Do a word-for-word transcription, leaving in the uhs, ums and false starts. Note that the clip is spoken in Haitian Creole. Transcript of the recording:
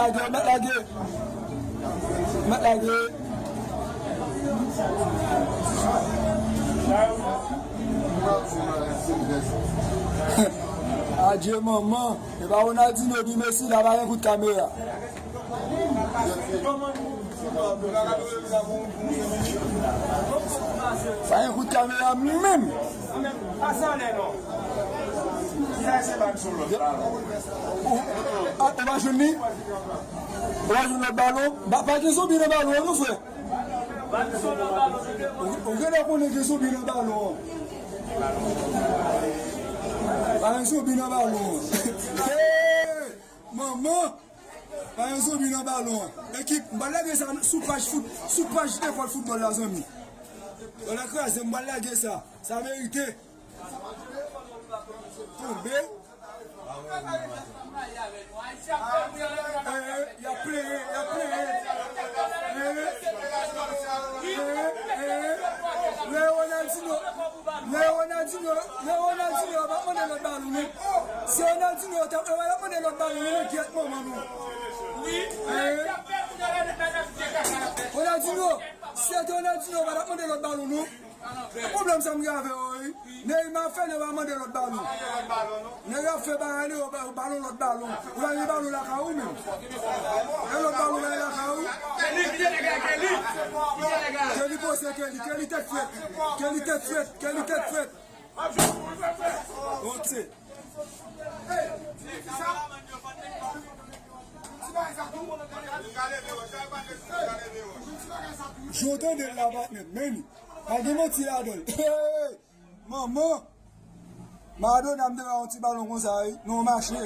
Lage, mèt lage. Mèt lage. Adye manman. E pa Ronaldinho ni Messi la, pa gen kout kamera. Pa gen kout kamera menm. Ou, a, ou pa jwenn li? Ou pa jwenn lòt balon? Ba, pa gen zonbi nan balon an, non, frè. Ou, ou genlè konnen gen zonbi nan balon an. Pa gen zonbi nan balon an. Hey! Manman! Pa gen zonbi nan balon an. Ekip, m pral lage sa sou paj fout, sou paj lekòl foutbòl la, zanmi. Yo la kraze, m pral lage sa. Sa merite. Tonbe. Eh, eh, y ap plenyen, y ap plenyen. Eh, eh, eh. Lè Ronaldinho, lè Ronaldinho, lè Ronaldinho, yo pa mande lòt balon, non. Si Ronaldinho, yo t ap, yo pa mande lòt balon, non, men gyèt manman nou. Eh. Ronaldinho, si se te Ronaldinho, yo pa t ap mande lòt balon, non. Pwoblèm sa m gen avè yo, wi. Neymar fè nèg yo pa mande lòt balon. Nèg yo ap fè bagay li, yo ba-, yo balon lòt balon. Ou pa gen balon lakay ou menm. Gen lòt balon bay lakay ou. Kelly poze Kelly, Kelly tèt frèt. Kelly tèt frèt, Kelly tèt frèt. Ok. Jan w tande l la, patnè, men li. Pa gen manti ladan l. Hey! Manman! Maradona, m te ba yon ti balon konsa, wi. Non, mache.